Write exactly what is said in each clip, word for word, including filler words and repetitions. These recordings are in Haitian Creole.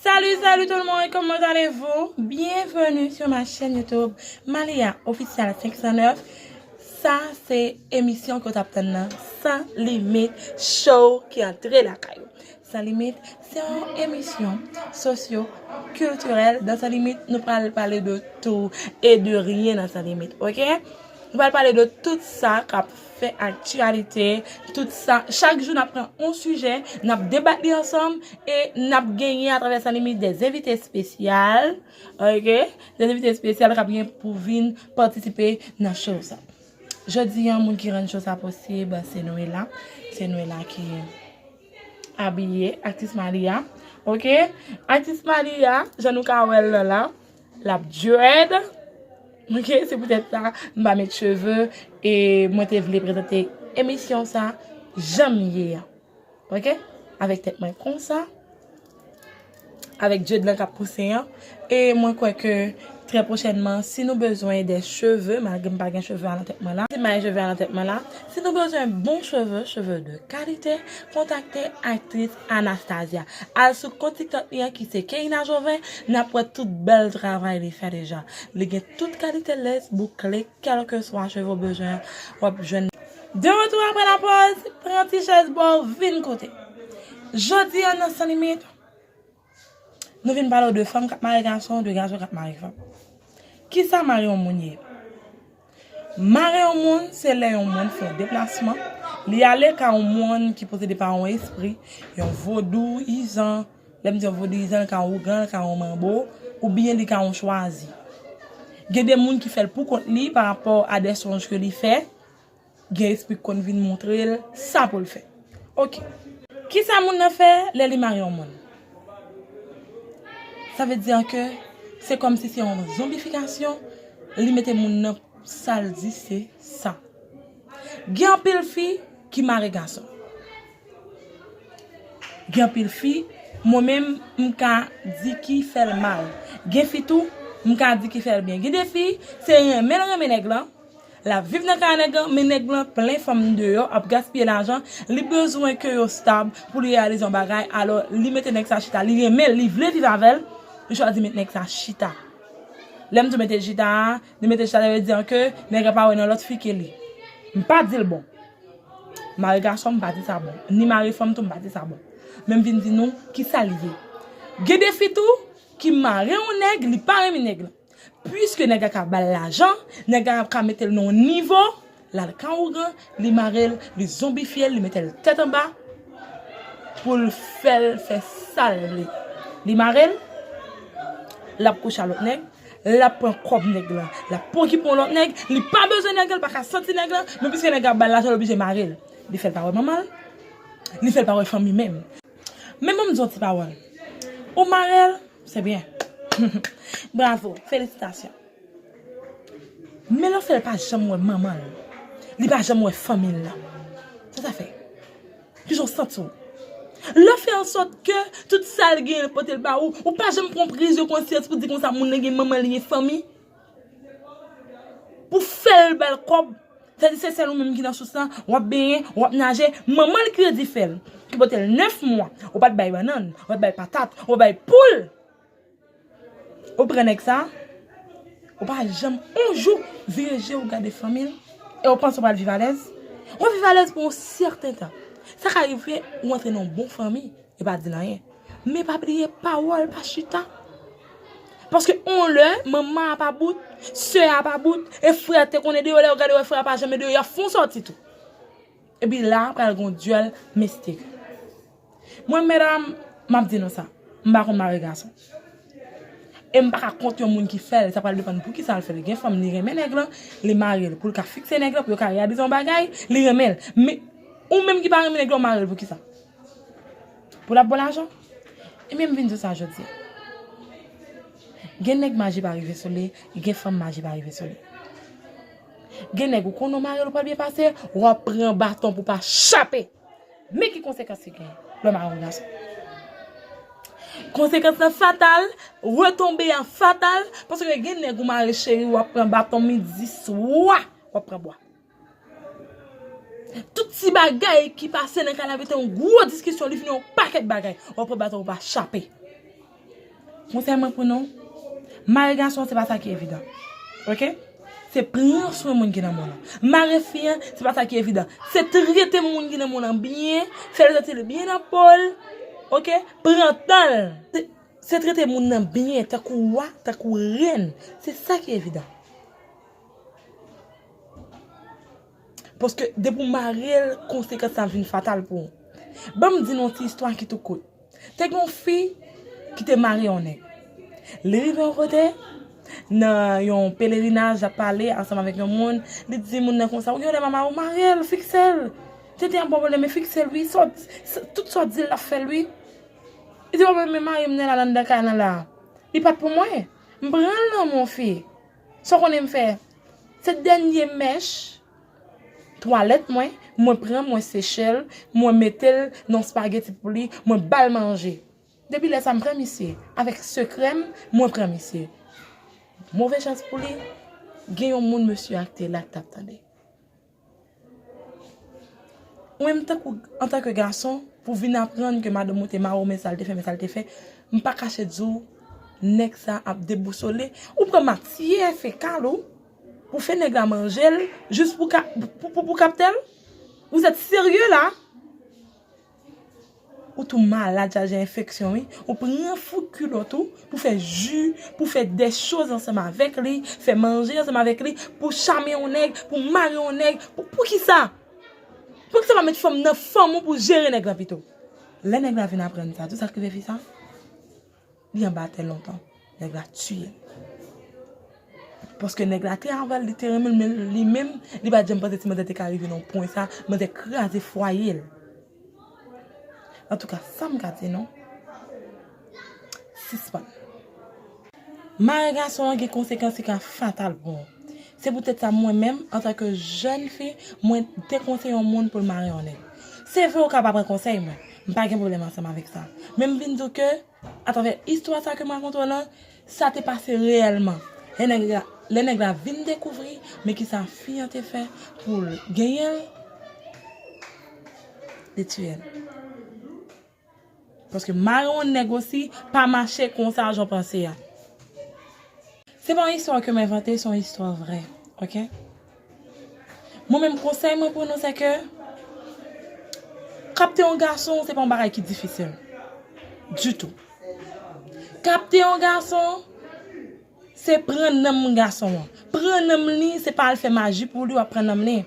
Salut, salut tout le monde, comment allez-vous? Bienvenue sur ma chaîne YouTube Malia Official cinq cent neuf. Sa se emisyon ke w t ap tann nan, San Limit Show ki antre lakay ou. San Limit, se yon emisyon sosyo kiltirèl. Dans Sans Limites, nou pral pale de tout et de rien dans Sans Limites, ok? Nou pral pale de tout sa k ap fè aktyalite, tout sa. Chak jou n ap pran yon sijè, n ap debat li ansanm e n ap genyen atravè Sans Limites des invités spécial, ok? Des invités spécial k ap gen pou vin patisipe nan show sa. Jodi a, moun ki rann show sa posib, se Noëlla. Se Noëlla ki abiye, aktris Malia. Ok? Aktris Malia, jan nou ka wè l la, l ap dread. Ok? Se poutèt sa, m pa met cheve e mwen te vle prezante emisyon sa jan m ye a. Ok? Avèk tèt mwen konsa. Avèk dread lan k ap pouse an. E mwen kwè ke trè pwochènman, si nou bezwen de cheve, malgre m pa gen cheve a nan tèt mwen la, si m pa gen cheve a nan tèt mwen la, si nou bezwen bon cheve, cheve de kalite, kontakte aktris Anastasia. Al sou kont TikTok li an ki se Keina Joven, n ap wè tout bèl travay li fè deja. Li gen tout kalite lès, boucle, kèlkeswa cheve w bezwen, w ap jwenn. De retour après la pause, pran ti chèz ba w, vin koute. Jodi a nan Sans Limites, nou vin pale w de fanm k ap mare gason, de gason k ap mare fanm. Kisa mare yon moun ye? Mare yon moun, se lè yon moun fè yon deplasman, li ale ka yon moun ki posede pa yon espri, yon vodouyizan. Lè m di yon vodouyizan, li ka yon ougan, li ka yon manbo, oubyen li ka yon chwazi. Gen de moun ki fè l pou kont li pa rapò a de sonj ke li fè, gen espri k konn vin montre l sa pou l fè. Ok. Kisa moun nan fè lè li mare yon moun? Sa vle di ke se kòmsi se yon zonbifikasyon, li mete moun nan sa l di se sa. Gen anpil fi ki mare gason. Gen anpil fi, mwen menm, m ka di ki fè l mal. Gen fi tou, m ka di ki fè l byen. Gen de fi, se renmen l renmen nèg lan. L ap viv nan kay nèg lan, men nèg lan plen fanm deyò, ap gaspiye lajan. Li bezwen ke yo stab pou li reyalize yon bagay. Alò, li mete nèg sa chita. Li renmen l, li vle viv avè l. Li chwazi met nèg sa chita. Lè m di w mete chita a, li mete chita, sa vle di ke nèg la pa wè nan lòt fi ke li. M pa di l bon. Mare gason, m pa di sa bon. Ni mare fanm tou, m pa di sa bon. Men m vin di nou kisa l ye. Gen de fi tou ki mare yon nèg, li pa renmen nèg lan. Piske nèg la ka ba l lajan, nèg la ka mete l nan yon nivo, l al ka ougan, li mare l, li zonbifye l, li mete l tèt anba pou l fè l fè sa l vle. Li mare l, l ap kouche a lòt nèg, l ap pran kòb nèg lan, l ap okipe yon lòt nèg, li pa bezwen nèg lan, li pa ka santi nèg lan, men piske nèg la ba l lajan, l oblije mare l. Li fè l pa wè manman l, li fè l pa wè fanmi menm. Men ban m di w yon ti pawòl. Ou mare l, se byen. Bravo, felisitasyon. Men lè w fè l pa janm wè manman l, li pa janm wè fanmi l lan. Sa sa fè? Kijan w santi w? Lè w fè ansòt ke tout sa l genyen l pote l ba ou, ou pa janm pran prizyon konsyans pou di konsa moun nan gen manman l, li gen fanmi. Pou fè l ba l kòb, sa di se sèl ou menm ki nan sous lan, w ap benyen, w ap naje, manman l ki redi fè l, ki pote l nèf mwa, ou pa t bay bannann, ou pa t bay patat, ou pa bay poul. Ou pran nèg sa, ou pa janm yon jou vire je w gade fanmi l, e ou panse w pral viv alèz? W ap viv alèz pou yon sèten tan. Sa ka rive ou antre nan yon bon fanmi, yo pa di l anyen. Men pa bliye pawòl pa chita. Paske on lè, manman a pa bout, sè a pa bout, e frè a te konn ede yo, lè yo gade wè frè a pa janm ede yo, y ap fè yon sòti tou. Epi la, pral gen yon dyèl misteri. Mwen, medam, m ap di nou sa. M pa konn mare gason. E m pa ka kont yon moun ki fè l, sa pral depann poukisa l fè l. Gen fanm, li renmen nèg lan, li mare l pou l ka fikse nèg lan, pou yo ka reyalize yon bagay, li renmen l. Men, ou menm ki pa renmen nèg lan, ou mare l poukisa? Pou l ap ba w lajan? Ebyen, m vin di w sa jodi a. Gen nèg maji pa rive sou li, gen fanm maji pa rive sou li. Gen nèg ou konnen w mare l, ou pral byen pase, w ap pran baton pou w pa chape. Men ki konsekans ki gen lè w mare yon gason. Konsekans lan fatal, retonbe a fatal, paske gen nèg ou mare cheri, w ap pran baton midi swa, w ap pran bwa. Tout ti bagay ki pase nan kay la vin te yon gwo diskisyon, li vin yon pakèt bagay. W ap pran baton, ou pa chape. Konsèy mwen pou nou, mare gason se pa sa ki evidan. Oke? Se pran swen moun ki nan men w lan. Mare fi an, se pa sa ki evidan. Se trete moun ki nan men w lan byen, fè l santi l byen nan po l. Oke? Pran tan l. Se, se trete moun nan byen, tankou wa, tankou rèn. Se sa ki evidan. Paske depi w mare l, konsekans la vin fatal pou ou. Ban m di nou yon ti istwa ki tou kout. Te gen yon fi ki te mare yon nèg. Li rive yon kote, nan yon pelerinaj, l ap pale ansanm avèk yon moun, li di moun nan konsa, "Ou gen yon nèg mare, ou mare l, fikse l." Te te yon bon pwoblèm, men fikse l, wi, sa w, sa, tout sa w di l, l ap fè l, wi. Li di, "Bon, men mari m nan la, nan anndan kay lan la. Li pa t pou mwen. M pran l nan men yon fi." Sa w konnen m fè? Se dènye mèch twalèt mwen, mwen pran, mwen seche l, mwen mete l nan spageti pou li, mwen ba l manje. Depi lè sa, m pran misye. Avèk sekrè m, mwen pran misye. Move chans pou li, gen yon moun mesye a te la k t ap tande. Ou menm, tankou, antanke gason, pou vin aprann ke madanm ou te mare w, men sa l te fè, men sa l te fè, m pa kache di w, nèg sa ap debousole. Ou pran matyè fekal ou, pou fè nèg la manje l, jis pou ka, pou, pou, pou kapte l? Vous êtes sérieux là? Ou tou malad, chaje enfeksyon, wi. Ou pran fout kilòt ou pou fè ji, pou fè des choses ansanm avèk li, fè manje ansanm avèk li, pou chame yon nèg, pou mare yon nèg. Pou, poukisa? Poukisa pa met fanm nan fanm ou pou jere nèg lan pito? Lè nèg la vin aprann sa, tou sa k rive fi sa, li anba tè lontan. Nèg la tiye l. Paske nèg la te avè l, li te renmen l, men li menm, li pa t janm panse ti manzè te ka rive nan pwen sa, manzè kraze fwaye l. Antouka, sa m ka di nou, sispann. Mare gason an gen konsekans ki ka fatal pou ou. Se poutèt sa, mwen menm, antanke jèn fi, mwen dekonseye yon moun pou l mare yon nèg. Se vre, ou ka pa pran konsèy mwen. M pa gen pwoblèm ansanm avèk sa. Men m vin di w ke, atravè istwa sa ke m rakonte w lan, sa te pase reyèlman. Lè nèg la, lè nèg la vin dekouvri, men kisa fi an te fè pou l genyen l, li tiye l. Paske mare yon nèg osi pa mache konsa jan w panse a. Se pa yon istwa ke m envante, se yon istwa vrè. Oke? Mwen menm, konsèy mwen pou nou, se ke kapte yon gason, se pa yon bagay ki difisil. Ditou. Kapte yon gason, se pran nanm gason an. Pran nanm li, se pa al fè maji pou li, w ap pran nanm li.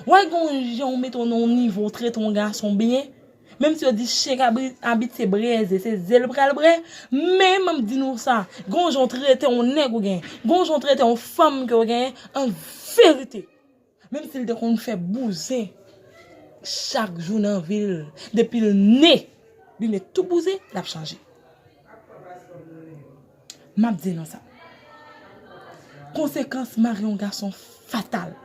W a gen yon jan ou mete w nan yon nivo, w trete yon gason byen. Menm si yo di chen k abri-, abitye breze, se ze l pral bre, men m ap di nou sa, gon jan w trete yon nèg ou gen, gon jan w trete yon fanm ke w gen, an verite, menm si l te konn fè bouzen chak jou nan vi l, depi l ne, li ne tou bouzen, l ap chanje. M ap di nou sa. Konsekans mare yon gason fatal.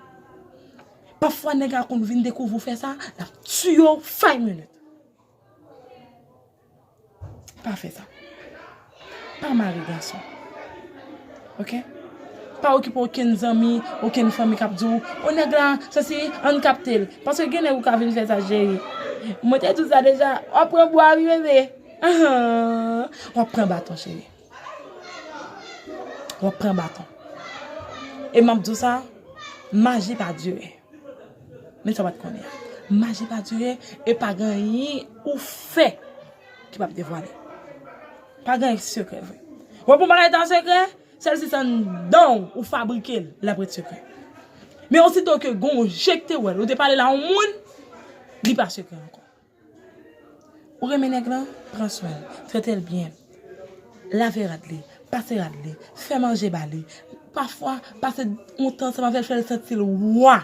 Pafwa nèg la konn vin dekouvri w fè sa, l ap tiye w five minutes. Pa fè sa. Pa mare gason. Oke? Pa okipe okenn zanmi, okenn fanmi k ap di w, "O nèg la, sesi, ann kapte l." Paske gen nèg ou ka vin fè sa, cheri. Mwen te di w sa deja, w ap pran bwa wi, bebe. Ahan. W ap pran baton, cheri. W ap pran baton. E m ap di w sa, maji pa dire. Men sa w pa t konnen an. Maji pa dire e pa gen anyen ou fè ki p ap devwale. Pa gen anyen ki sekrè vre. W ap yon bagay ta sekrè, sèl si se anndan w ou fabrike l, l ap ret sekrè. Men osito ke gon je k te wè l, ou te pale l a yon moun, li pa sekrè ankò. Ou renmen nèg lan? Pran swen l. Trete l byen. Lave rad li. Pase rad li. Fè manje ba li. Pafwa, pase yon tan ansanm avè l, fè l santi l wa.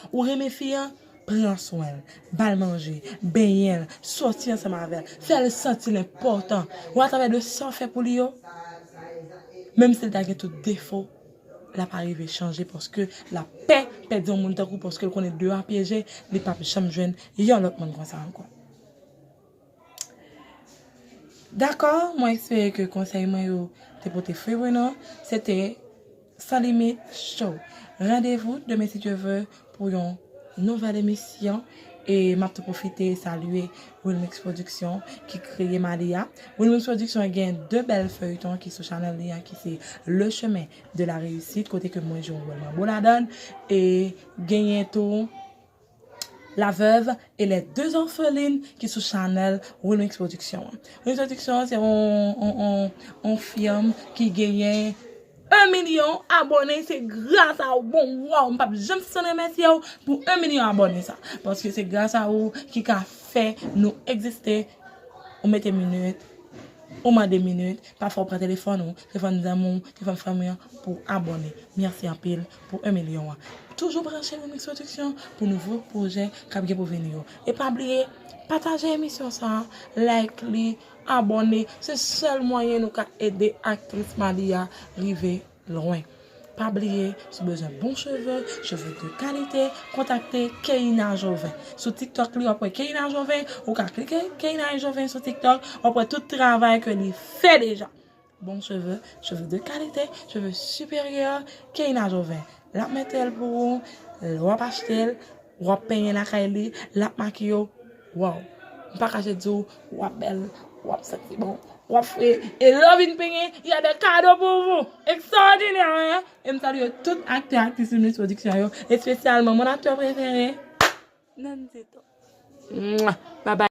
Ou renmen fi an? Pran swen l. Ba l manje. Benyen l. Sòti ansanm avè l. Fè l santi l enpòtan. Ou atravè de sa w fè pou li yo, menm si l ta gen tout defo, l ap arive chanje paske l ap pè pèdi yon moun tankou w paske l konnen deyò a pyeje, li p ap janm jwenn yon lòt moun konsa ankò. Dakò, mwen espere ke konsèy mwen yo te pote fwi pou nou. Se te Sans Limites Show. Rendez-vous demain si Dieu veut pour une nouvelle émission. E m ap tou pwofite salye Wilmix Production ki kreye Malia. Wilmix Production gen de bèl feyton ki sou chanèl li a, ki se Le Chemin de la Réussite, kote ke mwen jwe yon wòl manbo ladan l. E genyen tou La Veuve et les deux orphelines ki sou chanèl Wilmix Production an. Wilmix Production se yon, yon, yon, yon fim ki genyen en milyon abòne, se gras a ou. Bon, waw, m p ap janm sispann remèsye w pou en milyon abòne sa. Paske se gras a ou ki ka fè nou egziste. Ou mete minit, ou mande minit, pafwa ou pran telefòn ou, telefòn zanmi w, telefòn fanmi an pou abòne. Mèsi anpil pou en milyon an. Toujou branche Remix Production pou nouvo pwojè k ap gen pou vini yo. E pa bliye, pataje emisyon sa, like li, abòne. Se sèl mwayen nou ka ede aktris Malia rive lwen. Pa bliye, si w bezwen bon cheve, cheve de kalite, kontakte Keina Joven. Sou TikTok li, w ap wè Keina Joven, ou ka klike Keina Joven sou TikTok, w ap wè tout travay ke li fè deja. Bon cheve, cheve de kalite, cheve siperyè, Keina Joven. L ap mete l pou ou, w ap achte l, w ap penyen lakay li, l ap makiye w. Waw! M pa kache di w, w ap bèl, w ap santi bon, w ap fre. E lè w vin penyen, y a de kado pou ou. Ekstraòdinè, hein? E m salye tout aktè, aktris Remix Production yo, espesyalman mon acteur préféré, Nandito. Mwah! Bye bye.